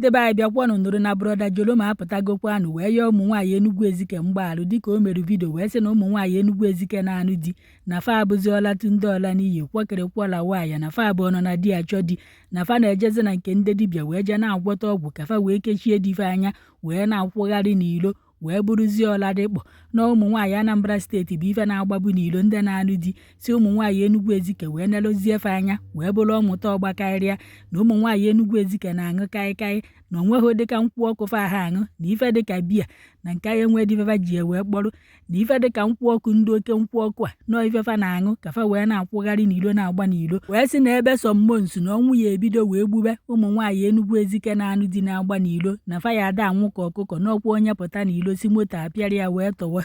Ndị be anyị, bịakwanụ nụrụ na Brother Joloma apụtagokwanụ wee yọọ ụmụ nwaanyị Enugu Ezike mgbaghalụ, dịka o mere video wee sị na ụmụ nwaanyị Enugu Ezike na-anụ di na fa abụzi ọlatụ ndị ọla n'iyi kwọkịrịkwọla nwaanyị, na fa abụọ nọ na di achọ di, na fa na-ejezi na nke ndị dibịa wee jee na-agwọta ọgwụ ka fa wee kechie di fa anya wee na-akwụgharị n'ilo wee bụrụzie ọladịkpọ, na ụmụ nwaanyị Anambra Steeti bụ ife na-agbagbu n'ilo ndị na-anụ di, si ụmụ nwaanyị Enugu Ezike wee nelozie fa anya wee bụrụ ọmụta ọgbakarịa, na ụmụ nwaanyị Enugu Ezike na-aṅụ kaikai, na onweghị dịka nkwụ ọkụ fa ha aṅụ, na ife dịka biya na nke anyị enwe difefa ji wee kpọrọ, na ife dịka nkwụ ọkụ, ndị oke nkwụ ọkụ a nọọ ifefa na-aṅụ ka fa wee na-akwụgharị n'ilo na-agba n'ilo, wee sị na ebe sọ months na ọnwụ ya ebido wee gbube ụmụ nwaanyị Enugu Ezike na-anụ di na-agba n'ilo, na fa ya ada anwụ ka ọkụkọ n'ọkwa onye pụta n'ilo si moto apịara ya wee tọwa.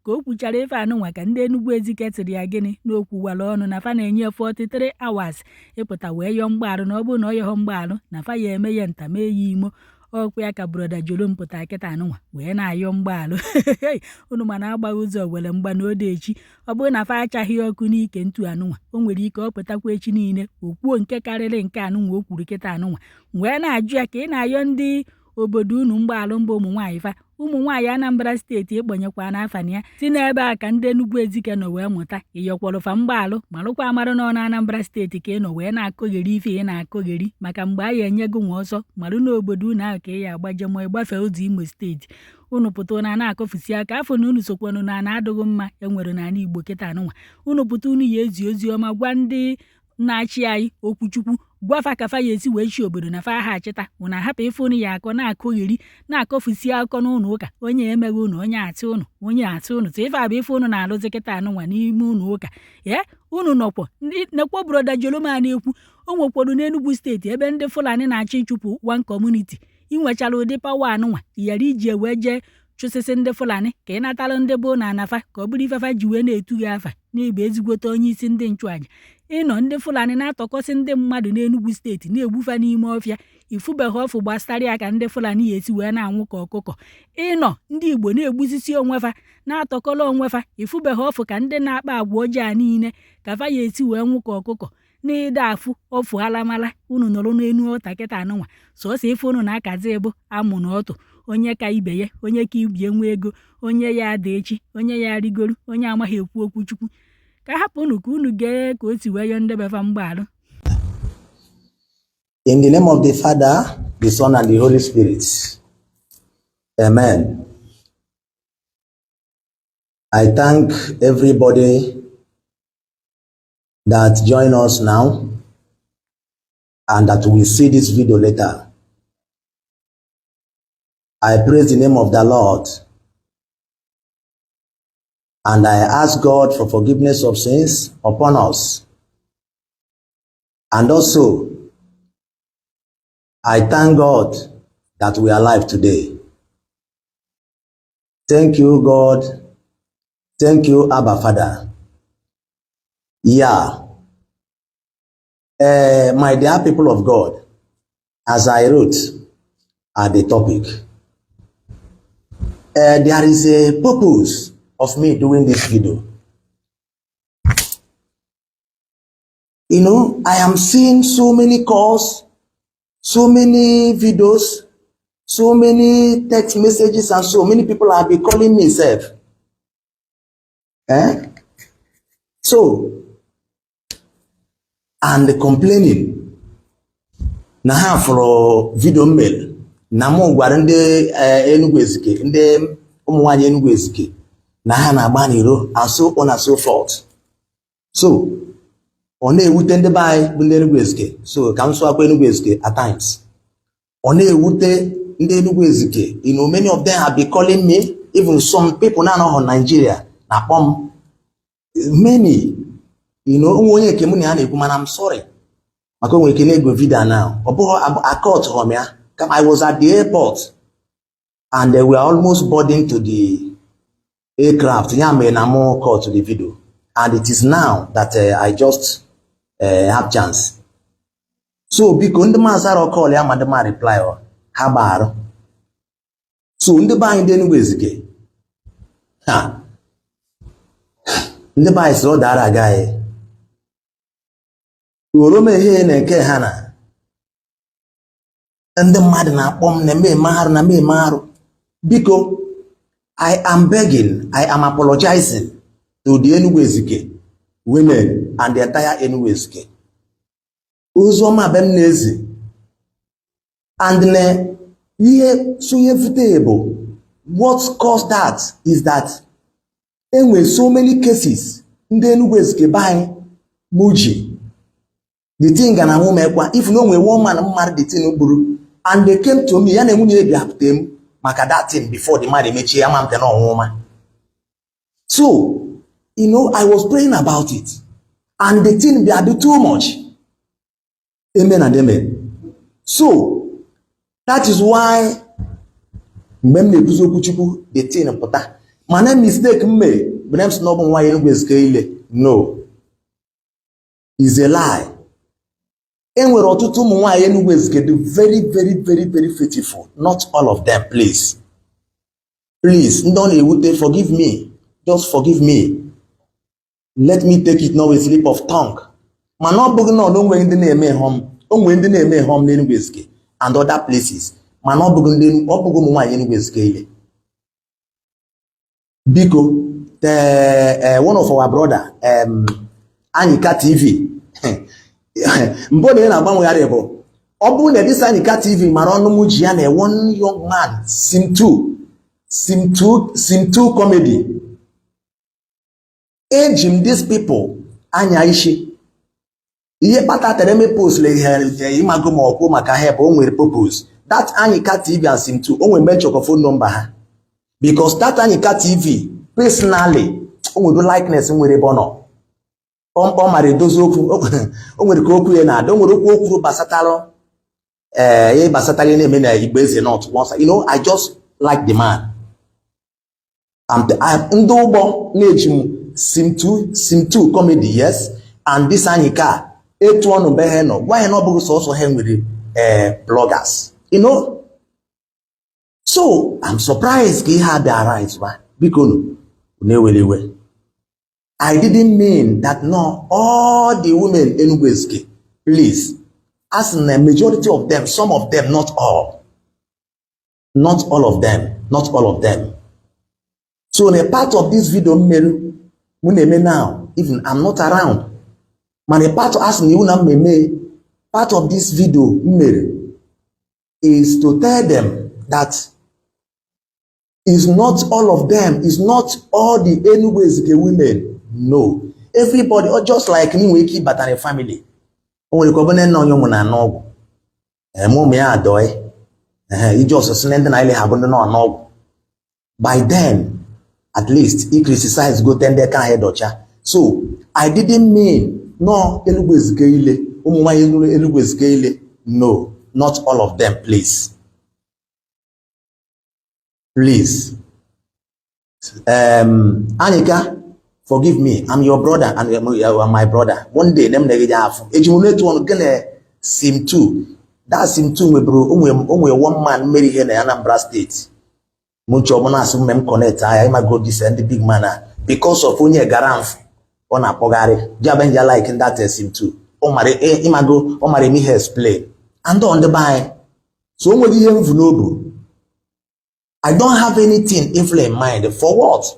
Ka o kwuchara ife anụnwa ka ndị Enugu Ezike tịrị ya gịnị na okwuwara ọnụ na fa na-enye 43 hours ịpụta wee yọọ mgbagharụ, na ọ bụrụ na ọ yọghọ mgbagharụ na fa ya eme ya nta mee ya imo. Ọkwa ya ka Brother Jolom pụta kịta anụnwa wee na-ayọ mgbaghalụ unu, mana agbaghị ụzọ were mgba na ode echi. Ọ bụrụ na fa achaghị ọkụ n'ike ntu anụnwa, o nwere ike ọ pụtakwa echi niile o kwuo nke karịrị nke anụnwa o kwuru kịta anụnwa, wee na-ajụ ya ka ị na-ayọ ndị obodo unu mgbaghalụ mba ụmụ nwaanyị fa, ụmụ nwaanyị Anambra Steeti ịkpọnyekwa n'afa na ya si n'ebe a ka ndị Enugu Ezike nọ wee mụta ịyọkwọrọfa mgbaalụ, malụkwa amarụ nọ na Anambra Steeti ka ị nọ wee na-akọgheri ife ị na-akọgheri, maka mgbe anyị enyego nwa ọsọ marụ n'obodo unu ahụ ka ị ya agbaje ma ịgbafee ụzọ Imo Steeti. Unu pụta na na-akọfusi aka afọ na unu sokwanụ na ana adịghị mma enwere n'ala Igbo kịta anụnwa. Unu pụta, unu ya ezi ozi ọma gwa ndị na-achị anyị okwuchukwu, gwafa ka fa ya esi wee chi obodo na fa ha achịta unu ahapụ ife unu ya akọ na-akọgheri na-akọfusi akụkọ n'ụlọ ụka, onye emeghị unu, onye atị unu, onye atị unu tụ ife a bụ ife unu na-alụzi kịta anụnwa n'ime ụlọ ụka ee unu nọkwọ nekwo. Brother Joloma na-ekwu o nwekwuru n'Enugu Steeti ebe ndị Fulani na-achọ ịchụpụ one community, ị nwechara ụdị power anụnwa iyara iji wee jee chụsịsị ndị Fulani ka ị natara ndị bụ na anafa ka ọ bụrụ ifefa ji wee na-etu gị afa n'ịbụ ezigbote onye isi ndị nchụaja. Ịnọ ndị Fulani na-atọkọsị ndị mmadụ n'Enugu Steeti na-egbufa n'ime ọfịa, ifubeghị ọfụ gbasara ya ka ndị Fulani ya esi wee na-anwụ ka ọkụkọ. Ịnọ ndị Igbo na-egbusisi onwefa na-atọkọrọ onwefa, ifubeghị ọfụ ka ndị na-akpa agwa ọjọọ a niile ka fa ya esi wee nwụ ka ọkụkọ n'ịda afụ ọfụ alamala. Unu nọrọ n'enu ọta kịta anụnwa, sọsọ ife unu na-akazi bụ amụ na ọtụ, onye ka ibe ya, onye ka ibie nwe ego, onye ya ada echi, onye ya rigoro, onye amaghị ekwu okwu Chukwu. Ka hapụ unu ka unu gee ka o si wee yọọ ndị befa mgbaghalụ. In the name of the Father, the Son, and the Holy Spirit. Amen. I thank everybody that join us now and that will see this video later. I praise the name of the Lord and I ask God for forgiveness of sins upon us. And also, I thank God that we are alive today. Thank you, God. Thank you, Abba Father. Yeah. My dear people of God, as I wrote at the topic, there is a purpose of me doing this video. I am seeing so many calls, so many videos, so many text messages, and so many people have been calling me self. Eh? So, and complaining na ha fụrụ video m mere na mụ gwara ndị Enugu Ezike, ndị ụmụ nwaanyị Enugu Ezike na ha na-agba n'iro and so on and so forth. So ọ na-ewute ndị be anyị bụ ndị Enugu Ezike, so ka m sụakwa Enugu Ezike at times. Ọ na-ewute ndị Enugu Ezike. Many of them have been calling me, even some people na-anọghị Nigeria na-akpọ m, many. Onwe onye nke mụ na ya na-ekwu, mana I'm sorry maka o nwere ike na-ego video now, ọ bụghị akọt m ya kama I was at the airport and they were almost boarding to the aircraft, ya mere na mụ cut the video, and it is now that I just have chance. So biko, ndị mazara call ya ma ndị ma reply ọ ha gbaarụ. So ndị be anyị ndị Enugu Ezike ha, ndị be anyị sị ọ dara agaghị oroma ehihie na nke ha na Ndị mmadụ na-akpọ m na eme arụ na eme arụ. Biko, I am begging, I am apologizing to the Enugu Ezike women and the entire Enugu Ezike. Oziọma be m na-ezi and na ihe sonye vute bụ, what caused that is that enwere so many cases ndị Enugu Ezike be anyị mụ ji the thing ga na mụ mekwa. If na o nwere one man mmadụ the thing gburu and they came to me, ya na nwunye bịapụta m maka that thing before the man emechie ama mte na ọnwụma. So I was praying about it and the thing bịa dị too much. Amen and amen. So that is why mgbe m na-ekwuzi okwu Chukwu, the thing pụta. Mana mistake m mee bụ na m sị na ọ bụ nwaanyị Enugu Ezike ile. No, is a lie. E nwere ọtụtụ ụmụ nwaanyị Enugu Ezike dị very, very, very, very faithful. Not all of them. Please, please, ndị ọ na-ewute, forgive me, just forgive me. Let me take it not with slip of tongue. Mana ọ bụghị na ọ nwere ndị na-eme họm, o nwere ndị na-eme họm n'Enugu Ezike and other places, mana ọ bụghị ndị, ọ bụghị ụmụ nwaanyị Enugu Ezike ile. Biko, the one of our brother, Anyika TV, mbụ na ị na-agbanwegharị bụ ọ bụrụ na this Anyika TV mara ọnụ m ji ya na one young man, Sim2, Sim2, Sim2 comedy. Eji m these people anya isi ihe kpatatara eme post ihe ịmago ma ọkwụ maka ha bụ o nwere purpose. That Anyika TV and Sim2, o nwere mention phone number ha, because that Anyika TV personally, o nwere likeness nwere ebe ọ nọ. Ọ mara edozi okwu. O nwere ka okwu ya na-ada. O nwere okwu o kwuru gbasatara ee ihe gbasatara ihe na-eme na Igbo Eze North once. I just like the man. And ndị ụgbọ na-eji m Sim2, Sim2 comedy, yes, and this Anyika etu ọnụ be ha nọ gwa ya na ọ bụghị sọsọ ha nwere ee bloggers. So I'm surprised ka ihe a bịa right ba. Biko nụ, unu ewela iwe. I didn't mean that no all the women Enugu Ezike, please. As in the majority of them, some of them, not all. Not all of them, not all of them. So in a part of this video m mụ na-eme now, even I'm not around. Mana a part as na iwu na mmemme, part of this video m mere is to tell them that is not all of them, is not all the Enugu Ezike women. No. Everybody, or just like me, nwere ike ịbata na family. O nwere ka ọ bụ na nna onye ụmụ na-anụ ọgwụ. Eme ụmụ ya adọị. Ehe, iji ọsụsụ na ndị na ile ha bụ ndị nọ n'ọgwụ. By then, at least, he criticize go ndị ka ha dọcha. So, I didn't mean no Enugu Ezike ile, ụmụ nwaanyị Enugu Ezike ile. No, not all of them, please. Please. Anyika, forgive me. I'm your brother and you are my brother. One day, nem na-egeje afọ. Eji m n'etu ọnụ gịnị Sim2. That Sim2 nweburu onwe one man mere ihe na Anambra State. Mụ chọọ mụ na-asị m connect anya ịmago this ndị big man a because of onye gara mfụ ọ na-akpọgharị jabenja like that Sim2. Ọ mara ịmago, ọ mara eme ihe explain. And ọ ndị be anyị. So o nwere ihe mvu n'obu. I don't have anything evil in mind. For what?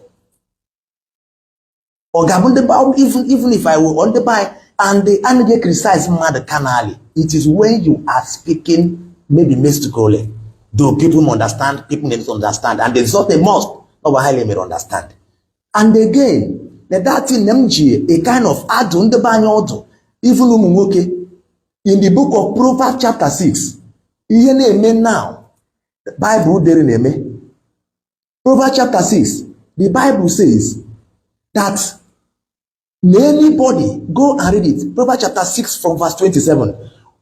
Ọ ga-abụ ndị be even if I will on the by and the anaghị criticize mmadụ carnally. It is when you are speaking maybe mystically. Though people understand, people need to understand, and it's not a must. Not highly may understand. And again, that thing m ji a kind of adụ ndị be anyị ọdụ, even ụmụ nwoke, in the book of Proverbs chapter 6, ihe na-eme now, Bible dere na-eme. Proverbs chapter 6, the Bible says that anybody go and read it. Proverbs chapter 6 from verse 27.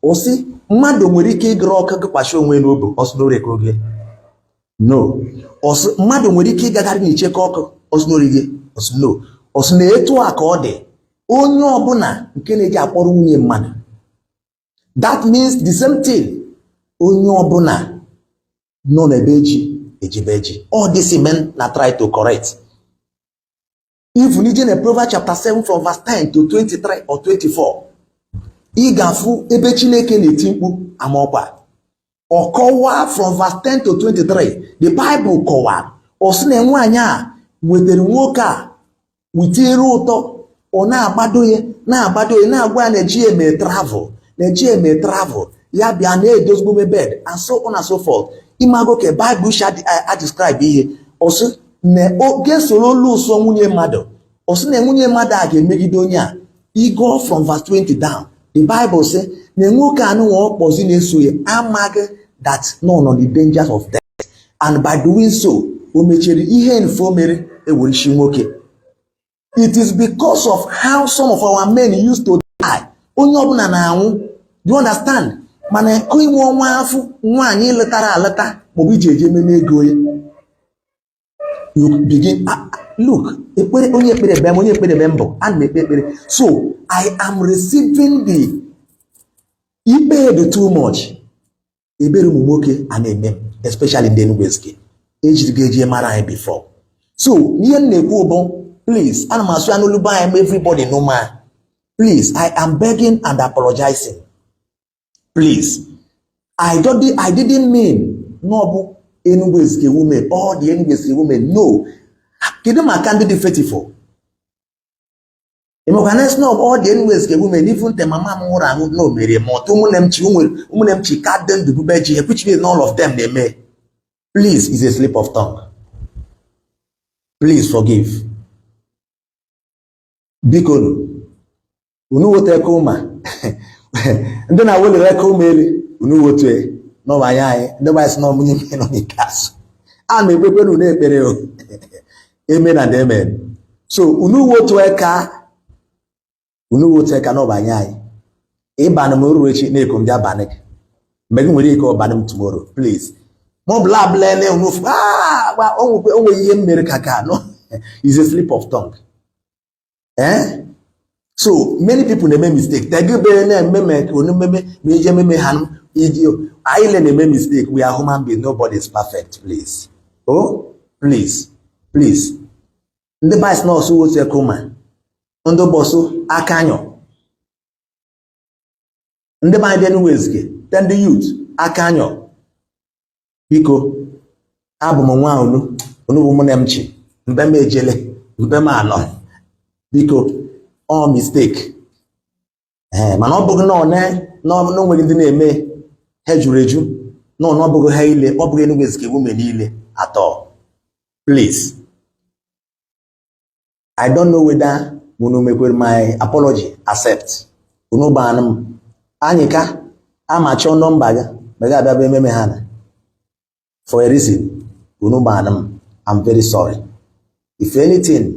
Ọ sị mmadụ nwere ike ịgụrụ ọkụ gụkwasị onwe n'obu ọsọ n'ore ka oge. No. Ọ sị mmadụ nwere ike ịgagharị n'icheke ọkụ ọsọ n'orige ọsọ no. Ọ sị na etu a ka ọ dị onye ọbụla nke na-eji akpọrọ nwunye mmadụ. That means the same thing. Onye ọbụla nọ n'ebe eji ejebe eji. All this men na try to correct. Even ije na Proverbs chapter 7 from verse 10 to 23 or 24, ị ga-afụ ebe Chineke na-eti mkpu amaọkwa. Ọ kọwaa from verse 10 to 23. The Bible kọwara, ọ sị na nwaanyị a wetara nwoke a wite iru ụtọ, ọ na-agbado ya, na-agbado ya, na-agwa ya na-eji eme travel, na-eji eme travel, ya bịa na-edozigbo bed and so on and so forth. Imago ka Bible shi a describe ihe. Ọ sị na oge soro olu ụsọ nwunye mmadụ, ọ sị na nwunye mmadụ a ga-emegide onye a. Igo from verse 20 down, the Bible sị na nwoke anụnwa ọkpọzi na-eso ya amaghị that nọ nọ the dangers of death, and by doing so o mechiri ihe mfe o mere ewerichi nwoke. It is because of how some of our men used to die. Onye ọbụla na-anwụ, do you understand? Mana inwe ọnwa afọ nwaanyị letara aleta maọbụ iji eje ememe ego ya, you begin, ah, ah, look, ekpere onye ekpere be m, onye ekpere be m bụ ana m ekpe ekpere. So I am receiving the ikpe dị too much. Ebere ụmụ nwoke a na-eme m, especially ndị Enugu Ezike ejirigo eji mara anyị before. So ihe m na-ekwu bụ, please, ana m asụ ya n'olu be anyị ma everybody know ma, please, I am begging and apologizing. Please, I didn't mean na ọ bụ Enugu Ezike women, all the Enugu Ezike women, no. Kedu maka ndị dị faithful? Ịmakwa na sị na all the Enugu Ezike women, even the mama m nwụrụ anwụ na o mere ma ọtụ ụmụnne m chi, ụmụnne m chi ka dị ndụ bube ji, which means all of them na-eme. Please, is a slip of tongue. Please forgive. Biko unu wote eke ụma ndị na-awelere eke ụma elu, unu wotue n'ọba anya anyị. Ndị gbanyị sị na ọmụnye mmiri nọ n'ike azụ a na-ekpekwe na unu ekpere o. Amen and amen. So unu wotu eka, unu wotu eka n'ọba anya anyị. Ịbanụ m ruo echi na-eko m bịa banị gị mgbe gị nwere ike ọbanị m tomorrow, please. Ma ọ bụla abụla na unu ah o nwere ihe m mere ka ka no, is a slip of tongue, eh. So many people na-eme mistake tegebe na-eme me ka onu meme ma ije meme ha iji anyị le na-eme mistake. We are human beings, nobody is perfect. Please, oh, please, please. Ndị bais nọọsụ wotu ekuma, ndị bọsụ aka anyọ, ndị be anyị dị Enugu Ezike, ndị youth aka anyọ, biko, abụ m nwa unu, unu bụ mụ na m chi mbe m ejele mbe m anọ. Biko, ọ mistake, ee, mana ọ bụghị na ọ na o nwere ndị na-eme ha juru eju na ọ bụghị ha ile, ọ bụghị Enugu Ezike women niile atọ. Please, I don't know whether unu mekwere my apology accept. Unu gbaanụ m anyị ka ama chọọ nọmba gị ma gị abịa bụ ememe ha na for a reason. Unu gbaanụ m. I'm very sorry. If anything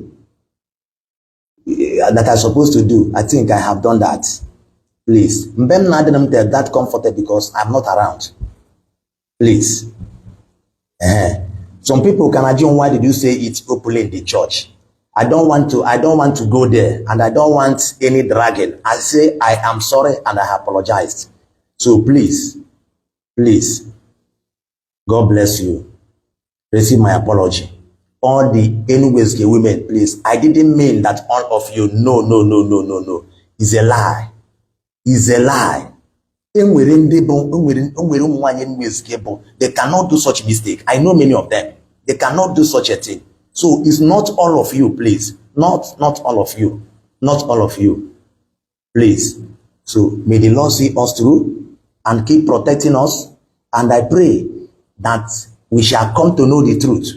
that I'm supposed to do, I think I have done that. Please, mgbe m na-adịghị m that comforted because I'm not around. Please. Some people can assume, why did you say it openly in the church? I don't want to go there and I don't want any dragging. I say I am sorry and I apologized. So please, please, God bless you. Receive my apology. All the Enugu Ezike women, please. I didn't mean that all of you. No, no, no, no, no, no. It's a lie. It's a lie. Enwere ndị bụ enwere ụmụ nwaanyị Enugu Ezike bụ they cannot do such mistake. I know many of them. They cannot do such a thing. So it's not all of you, please. Not all of you. Not all of you. Please. So may the Lord see us through and keep protecting us. And I pray that we shall come to know the truth.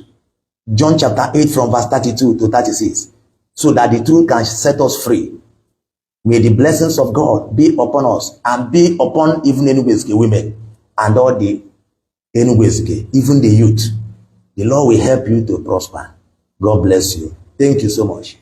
John chapter 8 from verse 32 to 36. So that the truth can set us free. May the blessings of God be upon us and be upon even Enugu Ezike women and all the Enugu Ezike, even the youth. The Lord will help you to prosper. God bless you. Thank you so much.